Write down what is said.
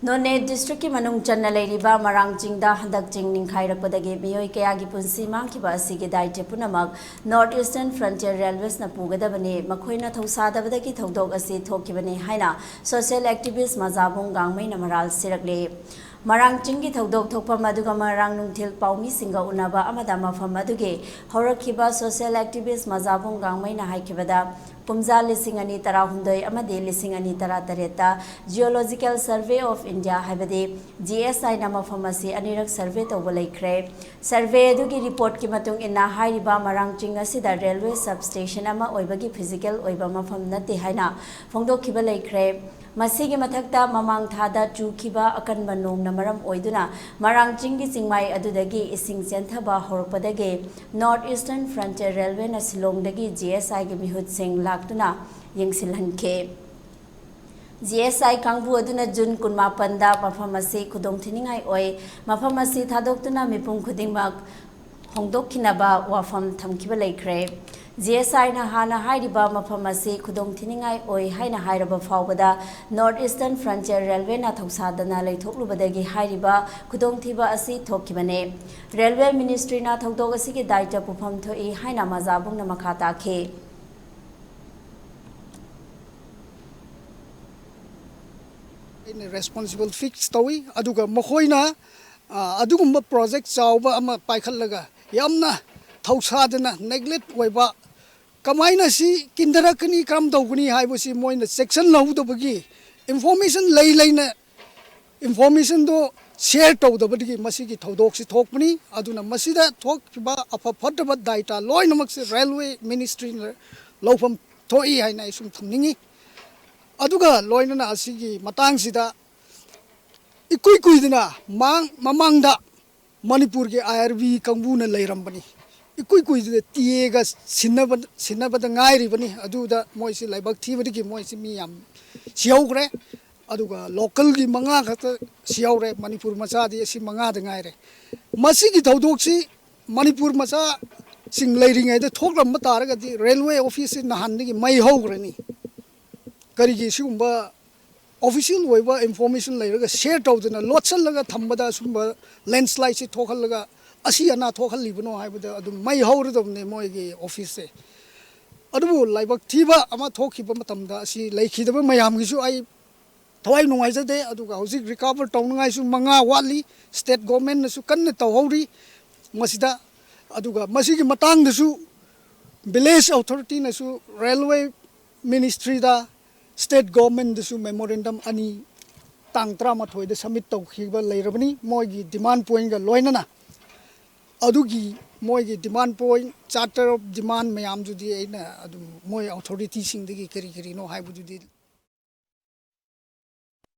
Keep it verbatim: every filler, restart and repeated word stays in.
ꯅꯣꯅꯦ ꯗꯤꯁꯇ꯭ꯔꯤꯛꯀꯤ ꯃꯅꯨꯡ ꯆꯟꯅ ꯂꯩꯔꯤꯕ ꯃꯔꯥꯡ ꯆꯤꯡꯗ ꯍꯟꯗꯛ ꯆꯤꯡ ꯅꯤꯡꯈꯥꯏꯔꯛꯄꯗꯒꯤ ꯃꯤꯑꯣꯏ ꯀꯌꯥꯒꯤ ꯄꯨꯟꯁꯤ ꯃꯥꯡꯈꯤꯕ ꯑꯁꯤꯒꯤ ꯗꯥꯏꯇ꯭ꯌ ꯄꯨꯝꯅꯃꯛ North Eastern Frontier Railwaysꯅ ꯄꯨꯒꯗꯕꯅꯤ꯫ ꯃꯈꯣꯏꯅ ꯊꯧꯁꯥꯗꯕꯗꯒꯤ ꯊꯧꯗꯣꯛ ꯑꯁꯤ ꯊꯣꯛꯈꯤꯕꯅꯤ ꯍꯥꯏꯅ social activist ꯃꯖꯥꯕꯨꯡ ꯒꯥꯡꯃꯩꯅ ꯃꯔꯥꯜ ꯁꯤꯔꯛꯂꯤ꯫ ꯃꯔꯥꯡ ꯆꯤꯡꯒꯤ ꯊꯧꯗꯣꯛ ꯊꯣꯛꯐꯝ ꯑꯗꯨꯒ ꯃꯔꯥꯡ ꯅꯨꯡꯊꯤꯜ ꯄꯥꯎꯃꯤꯁꯤꯡꯒ ꯎꯅꯕ ꯑꯃꯗ ꯃꯐꯝ ꯑꯗꯨꯒꯤ ꯍꯧꯔꯛꯈꯤꯕ social activist ꯃꯖꯥꯕꯨꯡ ꯒꯥꯡꯃꯩꯅ ꯍꯥꯏꯈꯤꯕꯗ, ꯀꯨꯝꯖꯥ ꯂꯤꯁꯤꯡ ꯑꯅꯤ ꯇꯔꯥꯍꯨꯝꯗꯣꯏ ꯑꯃꯗꯤ ꯂꯤꯁꯤꯡ ꯑꯅꯤ ꯇꯔꯥꯇꯔꯦꯠꯇ Geological Survey of India, ꯍꯥꯏꯕꯗꯤ G S Iꯅ ꯃꯐꯝ ꯑꯁꯤ ꯑꯅꯤꯔꯛ survey ꯇꯧꯕ ꯂꯩꯈ꯭ꯔꯦ꯫ Survey ꯑꯗꯨꯒꯤ reportꯀꯤ ꯃꯇꯨꯡ ꯏꯟꯅ, ꯍꯥꯏꯔꯤꯕ ꯃꯔꯥꯡ ꯆꯤꯡ ꯑꯁꯤꯗ railway substation ꯑꯃ ꯑꯣꯏꯕꯒꯤ physical ꯑꯣꯏꯕ ꯃꯐꯝ ꯅꯠꯇꯦ ꯍꯥꯏꯅ ꯐꯣꯡꯗꯣꯛꯈꯤꯕ ꯂꯩꯈ꯭ꯔꯦ꯫ ꯃꯁꯤꯒꯤ ꯃꯊꯛꯇ, ꯃꯃꯥꯡ ꯊꯥꯗ ꯆꯨꯈꯤꯕ ꯑꯀꯟꯕ ꯅꯣꯡꯅ ꯃꯔꯝ ꯑꯣꯏꯗꯨꯅ ꯃꯔꯥꯡ ꯆꯤꯡꯒꯤ ꯆꯤꯡꯃꯥꯏ ꯑꯗꯨꯗꯒꯤ ꯏꯁꯤꯡ ꯆꯦꯟꯊꯕ ꯍꯧꯔꯛꯄꯗꯒꯤ North Eastern Frontier Railwayꯅ ꯁꯤꯂꯣꯡꯗꯒꯤ G S Iꯒꯤ ꯃꯤꯍꯨꯠꯁꯤꯡ ꯂꯥꯛꯇꯨꯅ ꯌꯦꯡꯁꯤꯜꯍꯟꯈꯤ꯫ G S I ꯀꯥꯡꯕꯨ ꯑꯗꯨꯅ ꯖꯨꯟ ꯀꯨꯟꯃꯥꯄꯟꯗ ꯃꯐꯝ ꯑꯁꯤ ꯈꯨꯗꯣꯡꯊꯤꯅꯤꯡꯉꯥꯏ ꯑꯣꯏ, ꯃꯐꯝ ꯑꯁꯤ ꯊꯥꯗꯣꯛꯇꯨꯅ ꯃꯤꯄꯨꯝ ꯈꯨꯗꯤꯡꯃꯛ ꯍꯣꯡꯗꯣꯛꯈꯤꯅꯕ ꯋꯥꯐꯝ ꯊꯝꯈꯤꯕ ꯂꯩꯈ꯭ꯔꯦ꯫ G S Iꯅ ꯍꯥꯟꯅ ꯍꯥꯏꯔꯤꯕ ꯃꯐꯝ ꯑꯁꯤ ꯈꯨꯗꯣꯡꯊꯤꯅꯤꯡꯉꯥꯏ ꯑꯣꯏ ꯍꯥꯏꯅ ꯍꯥꯏꯔꯕ ꯐꯥꯎꯕꯗ, North Eastern Frontier Railwayꯅ ꯊꯧꯁꯥꯗꯅ ꯂꯩꯊꯣꯛꯂꯨꯕꯗꯒꯤ ꯍꯥꯏꯔꯤꯕ ꯈꯨꯗꯣꯡꯊꯤꯕ ꯑꯁꯤ ꯊꯣꯛꯈꯤꯕꯅꯤ꯫ Railway Ministryꯅ ꯊꯧꯗꯣꯛ ꯑꯁꯤꯒꯤ ꯗꯥꯏꯇ꯭ꯌ ꯄꯨꯐꯝ ꯊꯣꯛꯏ ꯍꯥꯏꯅ ꯃꯖꯥꯕꯨꯡꯅ ꯃꯈꯥ ꯇꯥꯈꯤ꯫ ꯑꯩꯅ responsible fix ꯇꯧꯏ꯫ ꯑꯗꯨꯒ ꯃꯈꯣꯏꯅ, ꯑ, ꯑꯗꯨꯒꯨꯝꯕ project ꯆꯥꯎꯕ ꯑꯃ ꯄꯥꯏꯈꯠꯂꯒ ꯌꯥꯝꯅ ꯊꯧꯁꯥꯗꯅ neglect ꯑꯣꯏꯕ, ꯀꯃꯥꯏꯅ ꯁꯤ ꯀꯤꯟꯊꯔꯛꯀꯅꯤ, ꯀꯔꯝ ꯇꯧꯒꯅꯤ ꯍꯥꯏꯕꯁꯤ ꯃꯣꯏꯅ ꯆꯦꯛꯁꯤꯟꯍꯧꯗꯕꯒꯤ, information ꯂꯩ ꯂꯩꯅ informationꯗꯣ share ꯇꯧꯗꯕꯗꯒꯤ ꯃꯁꯤꯒꯤ ꯊꯧꯗꯣꯛꯁꯤ ꯊꯣꯛꯄꯅꯤ꯫ ꯑꯗꯨꯅ ꯃꯁꯤꯗ ꯊꯣꯛꯈꯤꯕ ꯑꯐ ꯐꯠꯇꯕ data ꯂꯣꯏꯅꯃꯛꯁꯦ Railway Ministryꯅ ꯂꯧꯐꯝ ꯊꯣꯛꯏ ꯍꯥꯏꯅ ꯑꯩ ꯁꯨꯝ ꯊꯝꯅꯤꯡꯉꯤ꯫ ꯑꯗꯨꯒ ꯂꯣꯏꯅꯅ ꯑꯁꯤꯒꯤ ꯃꯇꯥꯡꯁꯤꯗ ꯏꯀꯨꯏ ꯀꯨꯏꯗꯅ ꯃꯥꯡ-, ꯃꯃꯥꯡꯗ ꯃꯅꯤꯄꯨꯔꯒꯤ I R B ꯀꯥꯡꯕꯨꯅ ꯂꯩꯔꯝꯕꯅꯤ꯫ ꯏꯀꯨꯏ ꯀꯨꯏꯗꯅ T Aꯒ ꯁꯤꯟꯅꯕ-, ꯁꯤꯟꯅꯕꯗ ꯉꯥꯏꯔꯤꯕꯅꯤ꯫ ꯑꯗꯨꯗ ꯃꯣꯏꯁꯤ ꯂꯥꯏꯕꯛ ꯊꯤꯕꯗꯒꯤ ꯃꯣꯏꯁꯤ ꯃꯤ ꯌꯥꯝ ꯁꯤꯍꯧꯈ꯭ꯔꯦ꯫ ꯑꯗꯨꯒ localꯒꯤ ꯃꯉꯥ ꯈꯛꯇ ꯁꯤꯍꯧꯔꯦ꯫ ꯃꯅꯤꯄꯨꯔ ꯃꯆꯥꯗꯤ ꯑꯁꯤ ꯃꯉꯥꯗ ꯉꯥꯏꯔꯦ꯫ ꯃꯁꯤꯒꯤ ꯊꯧꯗꯣꯛꯁꯤ ꯃꯅꯤꯄꯨꯔ ꯃꯆꯥꯁꯤꯡ ꯂꯩꯔꯤꯉꯩꯗ ꯊꯣꯛꯂꯝꯕ ꯇꯥꯔꯒꯗꯤ railway officeꯁꯤ ꯅꯍꯥꯟꯗꯒꯤ ꯃꯩ ꯍꯧꯈ꯭ꯔꯅꯤ꯫ ꯀꯔꯤꯒꯤ ꯁꯤꯒꯨꯝꯕ ꯑꯣꯐꯤꯁꯤꯌꯦꯜ ꯑꯣꯏꯕ ꯏꯟꯐꯣꯔꯃꯦꯁꯟ ꯂꯩꯔꯒ ꯁꯤꯌꯔ ꯇꯧꯗꯅ ꯂꯣꯠꯁꯤꯜꯂꯒ ꯊꯝꯕꯗ ꯑꯁꯨꯝꯕ ꯂꯦꯟꯁ꯭ꯂꯥꯏꯠꯁꯤ ꯊꯣꯛꯍꯜꯂꯒ ꯑꯁꯤ ꯑꯅꯥ ꯊꯣꯛꯍꯜꯂꯤꯕꯅꯣ ꯍꯥꯏꯕꯗ ꯑꯗꯨꯝ ꯃꯩ ꯍꯧꯔꯗꯕꯅꯦ ꯃꯣꯏꯒꯤ ꯑꯣꯐꯤꯁꯁꯦ꯫ ꯑꯗꯨꯕꯨ ꯂꯥꯏꯕꯛ ꯊꯤꯕ ꯑꯃ ꯊꯣꯛꯈꯤꯕ ꯃꯇꯝꯗ ꯑꯁꯤ ꯂꯩꯈꯤꯗꯕ ꯃꯌꯥꯝꯒꯤꯁꯨ ꯑꯩ ꯊꯋꯥꯏ ꯅꯨꯡꯉꯥꯏꯖꯗꯦ꯫ ꯑꯗꯨꯒ ꯍꯧꯖꯤꯛ ꯔꯤꯀꯚꯔ ꯇꯧꯅꯉꯥꯏꯁꯨ ꯃꯉꯥ ꯋꯥꯠꯂꯤ꯫ ꯁ꯭ꯇꯦꯠ ꯒꯣꯔꯃꯦꯟꯅꯁꯨ ꯀꯟꯅ ꯇꯧꯍꯧꯔꯤ ꯃꯁꯤꯗ꯫ ꯑꯗꯨꯒ ꯃꯁꯤꯒꯤ ꯃꯇꯥꯡꯗꯁꯨ ꯚꯤꯂꯦꯖ ꯑꯣꯊꯣꯔꯤꯇꯤꯅꯁꯨ ꯔꯦꯜꯋꯦ ꯃꯤꯅꯤꯁꯇ꯭ꯔꯤꯗ, ꯁ꯭ꯇꯦꯠ ꯒꯣꯔꯃꯦꯟꯗꯁꯨ ꯃꯦꯃꯣꯔꯦꯟꯗꯝ ꯑꯅꯤ ꯇꯥꯡ ꯇꯔꯥꯃꯥꯊꯣꯏꯗ ꯁꯕꯃꯤꯠ ꯇꯧꯈꯤꯕ ꯂꯩꯔꯕꯅꯤ, ꯃꯣꯏꯒꯤ ꯗꯤꯃꯥꯟ ꯄꯣꯏꯟꯒ ꯂꯣꯏꯅꯅ꯫ ꯑꯗꯨꯒꯤ ꯃꯣꯏꯒꯤ ꯗꯤꯃꯥꯟ ꯄꯣꯏꯟ, ꯆꯥꯔꯇꯔ ꯑꯣꯐ ꯗꯤꯃꯥꯟ ꯃꯌꯥꯝꯗꯨꯗꯤ ꯑꯩꯅ ꯑꯗꯨꯝ ꯃꯣꯏ ꯑꯣꯊꯣꯔꯤꯇꯤꯁꯤꯡꯗꯒꯤ ꯀꯔꯤ ꯀꯔꯤꯅꯣ ꯍꯥꯏꯕꯗꯨꯗꯤ